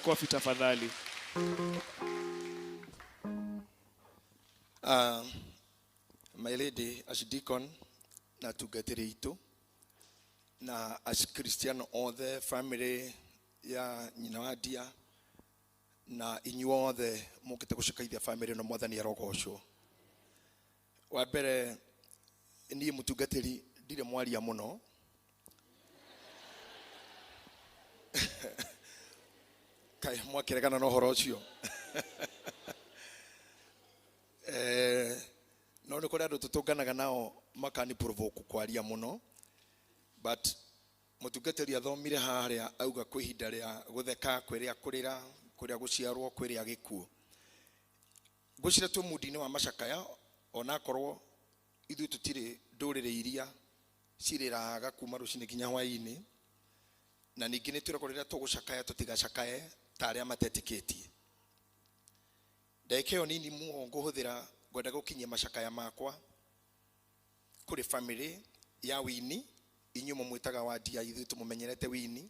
Makofi tafadhali. My lady Archdeacon na atungatĩri aitũ na Akristiano othe, family ya nyina wa ndia na inyuothe mũkĩte gũcakaithia family ĩno, Mwathani arogocwo. Wa mbere, niĩ mũtungatĩri ndirĩ mwaria mũno. Kaĩ mwakĩregana na ũhoro ũcio? No nĩ kũrĩ andũ tũtũnganaga nao makani provoke kwaria mũno, but mũtungatĩri athomire harĩa auga kwĩ ihinda rĩa gũtheka, kwĩ rĩa kũrĩra, kwĩ rĩa gũciarwo, kwĩ rĩa gĩkuũ. Ngwĩciria twĩ mundi-inĩ wa macakaya, onakorwo ithuĩ tũtirĩ ndũrĩrĩ iria cirĩraga kuma rũcinĩ nginya hwaĩ-inĩ, na ningĩ nĩ twĩragwo rĩrĩa tũgũcakaya tũtigacakaye ta arĩa matetĩkĩtie. Ndagĩka ĩyo nini muo ngũhũthĩra ngwenda gũkinyia macakaya makwa kũrĩ family ya Winnie, inyuĩ mũmwĩtaga Wandia, ithuĩ tũmũmenyerete Winnie.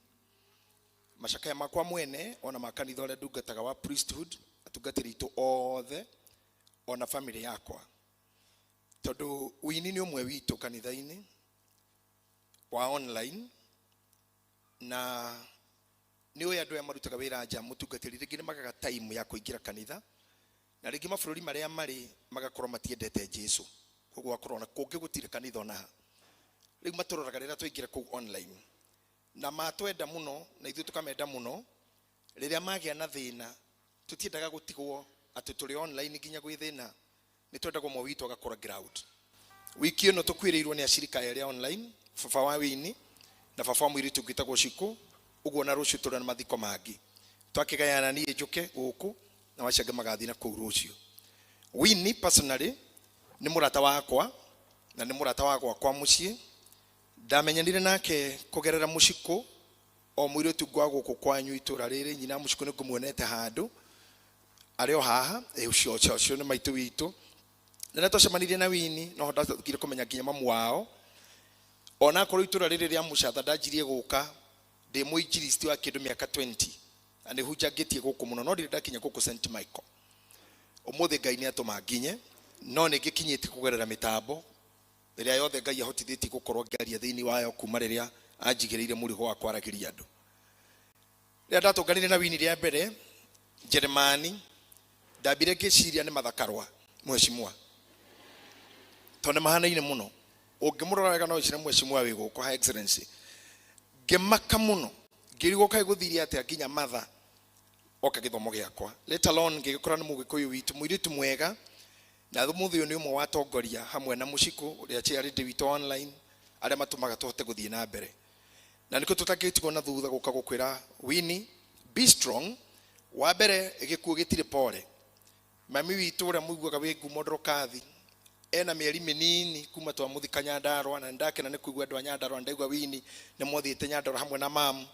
Macakaya makwa mwene ona ma kanitha ũrĩa ndungataga wa priesthood, atungatĩri aitũ othe ona family yakwa, tondũ Winnie nĩ ũmwe witũ kanitha-inĩ wa online, na nĩ ũĩ andũ aya marutaga wĩra nja mũtungatĩri rĩngĩ nĩ magaga time ya kũingĩra kanitha, na rĩngĩ mabũrũri marĩa marĩ magakorwo matiendete Jesu, koguo gakorwo na kũngĩ gũtirĩ kanitha ona ha. Rĩu matũroraga rĩrĩa twaingĩra kũu online, na matwenda mũno na ithuĩ tũkamenda mũno. Rĩrĩa magĩa na thĩna tũtiendaga gũtigwo atĩ tũrĩ online nginya gwĩ thĩna, nĩ twendaga ũmwe witũ agakora ground. Wiki ĩno tũkuĩrĩirwo nĩ acirika erĩ online, baba wa Winnie na baba wa mũirĩtu ũngĩ wĩtagwo Shiko, ũguo na rũciũ tũrĩ na mathiko mangĩ. Twakĩgayana niĩ njũke gũkũ na acio angĩ magathiĩ na kũu rũciũ. Winnie personally nĩ mũrata wakwa na nĩ mũrata wa gwakwa mũciĩ. Ndamenyanire nake kũgerera Mũcikũ, o mũirĩtu ngwa gũkũ kwanyu itũra rĩrĩ, nyina Mũcikũ nĩ ngũmuonete handũ arĩ o haha, ũcio ũcio ũcio nĩ maitũ witũ. Na rĩrĩa twacemanirie na Winnie no ndathire kũmenya nginya mamu wao, onakorwo itũra rĩrĩ rĩa Mũcatha ndanjirie gũka ndĩ mũinjilisti wa kĩndũ mĩaka 20 na nĩ hunjangĩtie gũkũ mũno, no ndirĩ ndakinya gũkũ St Michael. Ũmũthĩ Ngai nĩ atũma nginye, no nĩ ngĩkinyĩtie kũgerera mĩtambo ĩrĩa yothe Ngai ahotithĩtie gũkorwo ngĩaria thĩinĩ wayo kuma rĩrĩa anjigĩrĩire mũrigo wa kwaragĩria andũ. Rĩrĩa ndatũnganire na Winnie rĩa mbere Jeremani, ndambire ngĩciria nĩ mathakarwa mheshimiwa, tondũ nĩ mahanaine mũno. Ũngĩmũrora wega no wĩcire mheshimiwa wĩ gũkũ, Her Excellency. Ngĩmaka mũno, ngĩrigwo kaĩ gũthire atĩa nginya matha oka gĩthomo gĩakwa, let alone ngĩgĩkora nĩ mũgĩkũyũ witũ, mũirĩtu mwega, na mũthĩ ũyũ nĩ ũmwe wa atongoria hamwe na Mũcikũ ũrĩa chairlady witũ online, arĩa matũmaga tũhote gũthiĩ na mbere. Na nĩkĩo tũtangĩtigwo na thutha gũka gũkwĩra Winnie, be strong. Wa mbere, gĩkuũ gĩtirĩ pore. Mami witũ ũrĩa mũiguaga wĩ ngumo Ndorokathi ena mĩeri mĩnini kuma twamũthika Nyandarũa, na nĩndakena nĩ kũigua andũ a Nyandarũa, ndaigua Winnie nĩ mwathiĩte Nyandarũa hamwe na mamu,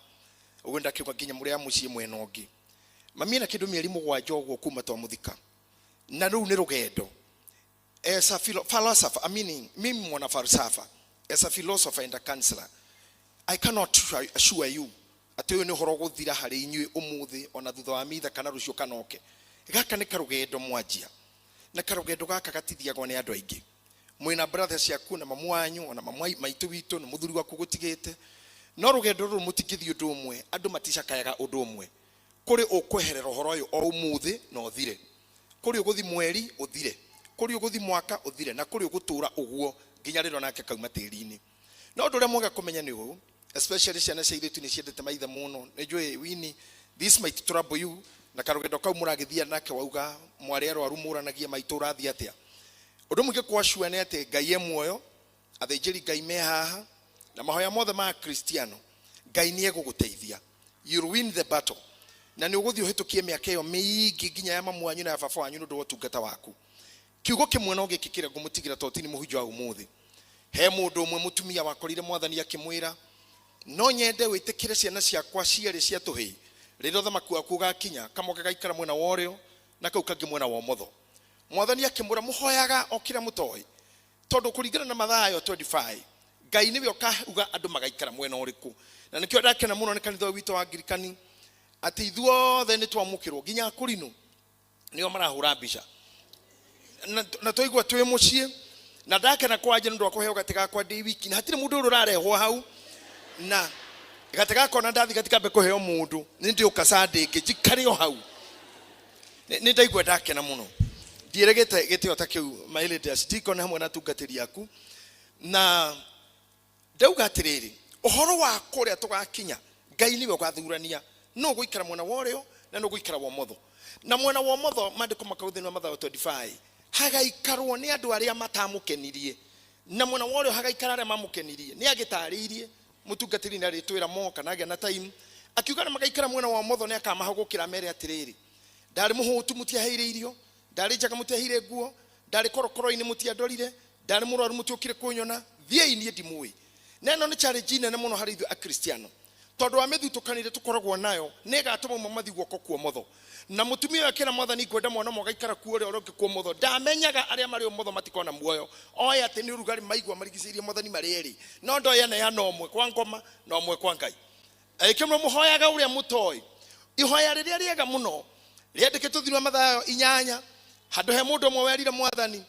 ũguo ndakĩigua nginya mũrĩ a mũciĩ mwena ũngĩ. Mami ena kĩndũ mĩeri 7 ũguo kuma twamũthika, na rĩu nĩ rũgendo. As a philosopher, I mean, mimi mwana falsafa, as a philosopher and a counselor, I cannot assure you atĩ ũyũ nĩ ũhoro ũgũthira harĩ inyuĩ ũmũthĩ ona thutha wa mitha kana rũciũ kana oke. Gaka nĩ karũgendo mwanjia, na karũgendo gaka gatithiagwo nĩ andũ aingĩ. Mwĩna brother ciaku na mamu wanyu ona mamu maitũ witũ na mũthuri waku gũtigĩte, no rũgendo rũrũ mũtingĩthiĩ ũndũ ũmwe, andũ maticakayaga ũndũ ũmwe. Kũrĩ ũkweherera ũhoro ũyũ o ũmũthĩ na ũthire, kũrĩ ũgũthi mweri ũthire, kũrĩ ũgũthi mwaka ũthire, na kũrĩ ũgũtũra ũguo nginya rĩrĩa onake kauma tĩri-inĩ. No ũndũ ũrĩa mwega kũmenya nĩ ũũ, especially ciana cia airĩtu nĩ ciendete maithe mũno. Nĩ njũĩ Winnie, this might trouble you, na karũgendo kau mũragĩthia nake wauga mwarĩ arwaru mũranagie maitũ ũrathiĩ atĩa. Ũndũ mũingĩ kwa sure nĩ atĩ Ngai e muoyo, athĩnjĩri Ngai me haha, na mahoya mothe ma Kristiano, Ngai nĩ egũgũteithia. You'll win the battle. Na nĩ ũgũthiĩ ũhĩtũkie mĩaka ĩyo mĩingĩ nginya ya mamu wanyu na ya baba wanyu nĩ ũndũ wa ũtungata waku. Kiugo kĩmwe no gĩkĩ kĩrĩa ngũmũtigĩra tondũ ti nĩ mũhunjia wa ũmũthĩ. He mũndũ ũmwe mũtumia wakorire Mwathani akĩmwĩra, no nyende wĩtĩkĩre ciana ciakwa cierĩ cia tũhĩĩ, rĩrĩa ũthamaki waku ũgakinya, kamwe gagaikara mwena wa ũrĩo na kau kangĩ mwena wa ũmotho. Mwathani akĩmwĩra, mũhoyaga o kĩrĩa mũtoĩ, tondũ kũringana na Mathayo 25, Ngai nĩwe ũkauga andũ magaikara mwena ũrĩkũ. Na nĩkĩo ndakena mũno nĩ kanitha ũyũ witũ wa Anglikani. Atĩ ithuothe nĩ twamũkĩrwo nginya akũrinũ nĩo marahũra mbica na twaigua twĩ mũciĩ na ndakena kwanja nĩ ũndũ wa kũheo gatĩ gakwa ndĩ wiki na hatirĩ mũndũ ũrĩa ũrarehwo hau na gatĩ gakwa na ndathi gatikambe kũheo mũndũ nĩ ndĩũka Sunday ĩngĩ njikare o hau. Nĩ ndaigua ndakena mũno, ndiĩrĩgĩte gĩtĩo ta kĩu, my leaders, deacon hamwe na atungatĩri aku. Na ndauga atĩrĩrĩ, ũhoro wa kũrĩa tũgakinya, Ngai nĩwe ũgathurania nũ ũgũikara mwena wa ũrĩo na nũ ũgũikara wa ũmotho. Na mwena wa ũmotho, maandĩko makauga thĩinĩ wa Mathayo 25, hagaikarwo nĩ andũ arĩa matamũkenirie, na mwena wa ũrĩo hagaikara arĩa mamũkenirie. Nĩ agĩtarĩirie mũtungatĩri nĩ arĩtwĩra mo kana agĩa na time, akiuga arĩa magaikara mwena wa ũmotho nĩ akamahagũkĩra amere atĩrĩrĩ, ndarĩ mũhũtu mũtiaheire irio, ndarĩ njaga mũtiaheire nguo, ndarĩ korokoro-inĩ mũtiandorire, ndarĩ mũrwaru mũtiokire kũnyona, thiĩi niĩ ndimũĩ. Na ĩno nĩ challenge nene mũno harĩ ithuĩ Akristiano, tondũ wa mĩthutũkanio ĩrĩa tũkoragwo nayo nĩ ĩgatũma amwe mathiĩ guoko kwa ũmotho. Na mũtumia ũyũ akĩra Mwathani, ngwenda mwana ũmwe agaikara kuo ũrĩa ũrĩa ũngĩ kwa ũmotho. Ndamenyaga arĩa marĩ ũmotho matikona muoyo, oĩ atĩ nĩ ũrugarĩ maigua marigicĩirie Mwathani marĩ erĩ, no ndoĩ aneana ũmwe kwa ngoma na ũmwe kwa Ngai. Agĩkĩmwĩra, mũhoyaga ũrĩa mũtoĩ. Ihoya rĩrĩa rĩega mũno rĩandĩkĩtwo thĩinĩ wa Mathayo 8, handũ he mũndũ ũmwe werire Mwathani,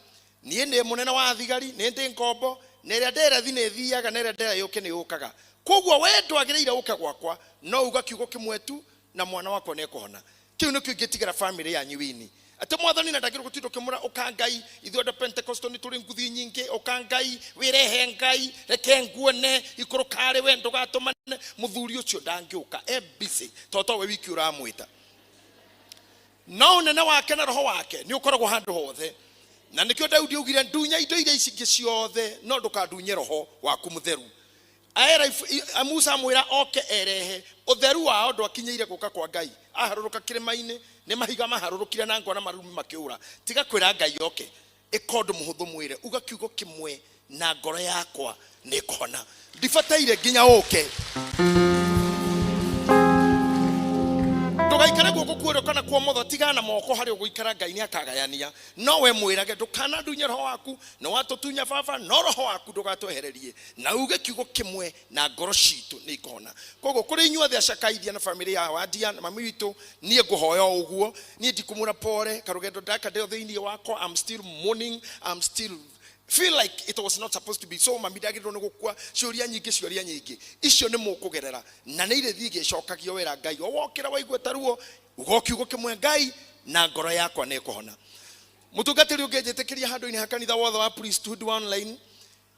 niĩ ndĩ mũnene wa thigari, nĩ ndĩ ngombo, na ĩrĩa ndĩra thi nĩ thiaga, na ĩrĩa ndĩra yũke nĩ yũkaga. Koguo we ndwagĩrĩire ũke gwakwa, no uga kiugo kĩmwe tu na mwana wakwa nĩ ekũhona. Kĩu nĩkĩo ingĩtigĩra famĩlĩ yanyu wini, atĩ Mwathani na ndagĩrĩirwo gũtinda ũkĩmwĩra ũka Ngai. Ithuĩ andũ a Pentecostal nĩ tũrĩ nguthi nyingĩ, ũka Ngai, wĩrehe Ngai, reke nguone, ikũrũka harĩ we, ndũgatũmane. Mũthuri ũcio ndangĩũka, e busy, tondũ towe wiki ũramwĩta. No ũnene wake na roho wake nĩ ũkoragwo handũ hothe. Na nĩkĩo Daudi augire, ndunya indo iria ici ingĩ ciothe, no ndũkandunye roho waku mũtheru. Aera Musa amwĩra oke erehe ũtheru wao, ndwakinyĩire gũka kwa Ngai. Aharũrũka kĩrĩma-inĩ, nĩ mahiga maharũrũkire na ngwa na marurumĩ makĩũra. Tiga kwĩra Ngai oke, ĩka ũndũ mũhũthũ, mwĩre uga kiugo kĩmwe na ngoro yakwa nĩ ĩkũhona. Ndibataire nginya ũke. Ndũgaikare guoko kwa ũrĩo kana kwa ũmotho, tigana na moko harĩa ũgũikara, Ngai nĩ akagayania. No we mwĩrage, ndũkanandunye roho waku, nĩ watũtunya baba, no roho waku ndũgatwehererie, na uge kiugo kĩmwe na ngoro citũ nĩ ikũhona. Koguo kũrĩ inyuothe acakaithia na famĩlĩ ya Wadia na mami witũ, niĩ ngũhoya o ũguo, niĩ ndikũmwĩra pore, karũgendo ndaka ndĩ o thĩinĩ wakwa, I'm still mourning, I'm still feel like it was not supposed to be so. Mami ndagĩrĩirwo nĩ gũkua. Ciũria nyingĩ, ciũria nyingĩ icio nĩ mũkũgerera na nĩ irĩthiĩ igĩcokagio wĩra Ngai. O wokĩra waigua ta ruo, uga o kiugo kĩmwe, Ngai, na ngoro yakwa nĩ ĩkũhona. Mũtungatĩri ũngĩnjĩtĩkĩria handũ-inĩ ha kanitha wothe wa priesthood online,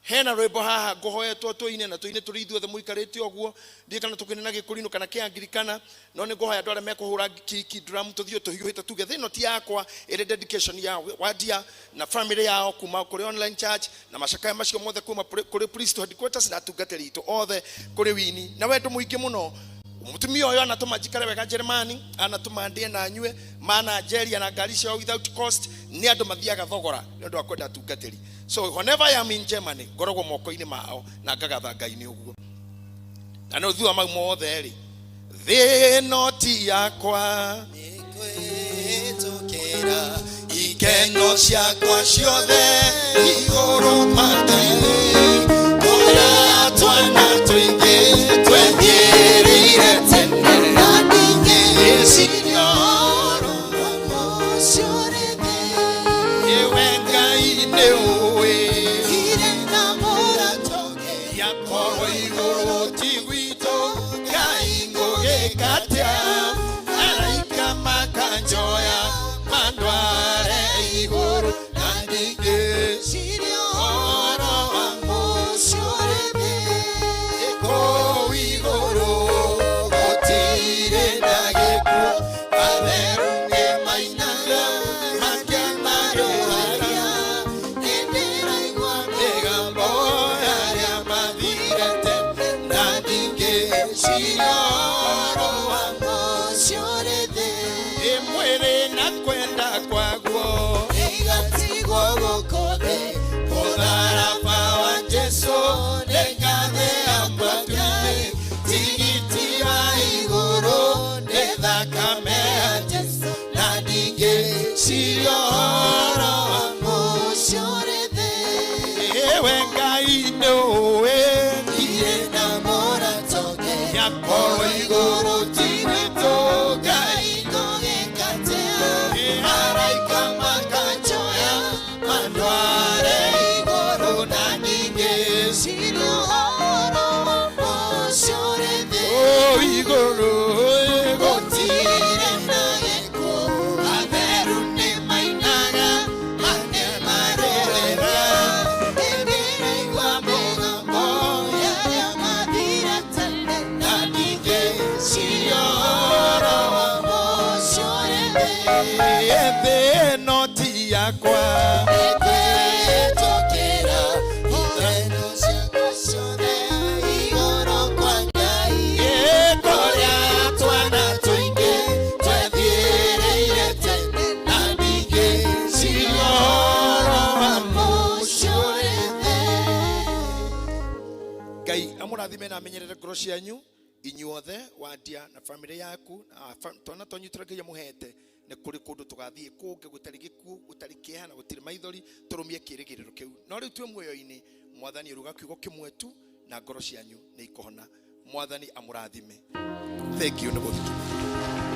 hena rwĩmbo haha ngũhoetwo tũine na tũine tũrĩ ithuothe mũikarĩte ũguo. Ndiũĩ kana tũkĩine na gĩkũrinũ kana kĩangirikana, no nĩ ngũhoya andũ arĩa mekũhũra kiki drum tũthiĩ tũhiũhĩte tuge thĩ ĩno ti yakwa, ĩrĩ dedication ya Wadia na family yao kuma kũrĩ online church na macakaya macio mothe kuma kũrĩ priesthood headquarters na atungatĩri itũ othe kũrĩ wini na wendo mũingĩ mũno. Mũtumia ũyũ anatũma njikare wega Jeremani, anatũma ndĩe na nyue, mana njeria na ngari ciao without cost. Nĩ andũ mathiaga thogora nĩ ũndũ wa kwenda atungatĩri. So whenever I am in Germany, ngoragwo moko-inĩ mao na ngagatha Ngai nĩ ũguo. Na no thutha mau mothe rĩ, thĩ ĩno ti yakwa, nĩngwĩtũkĩra ikeno ciakwa ciothe igũrũ matu-inĩ, kũrĩa twana tũingĩ twethiĩrĩire tene, na ndingĩciria ũhoro wa mũciĩ ũrĩ thĩ. Ĩwe Ngai nĩ ũĩ Irĩ na mũrato ũngĩ. Yakorwo igũrũ ti gwitũ, Ngai ngũgĩka atĩa? Araika makanjoya mandware igũrũ, na ndingĩciria ũhoro wa mũciĩ ũrĩ thĩ. Kũu igũrũ gũtirĩ na gĩkuũ. ciakwa. Nĩngwĩhĩtũkĩra ikeno ciakwa ciothe igũrũ kwa Ngai. Kũrĩa twana tũingĩ twethiĩrĩire tene na ningĩ cirio ũhoro wa mũciũrĩte. Ngai amũrathime na amenyerere ngoro cianyu inyuothe, Wandia na family yaku na twana twanyu tũrĩa Ngai amũhete. Nĩ kũrĩ kũndũ tũgathiĩ kũngĩ gũtarĩ gĩkuũ, gũtarĩ kĩeha na gũtirĩ maithori. Tũrũmie kĩĩrĩgĩrĩro kĩu. No rĩu twĩ muoyo-inĩ, Mwathani aruga kiugo kĩmwe tu na ngoro cianyu nĩ ikũhona. Mwathani amũrathime. Thank you nĩ gũthikĩrĩria.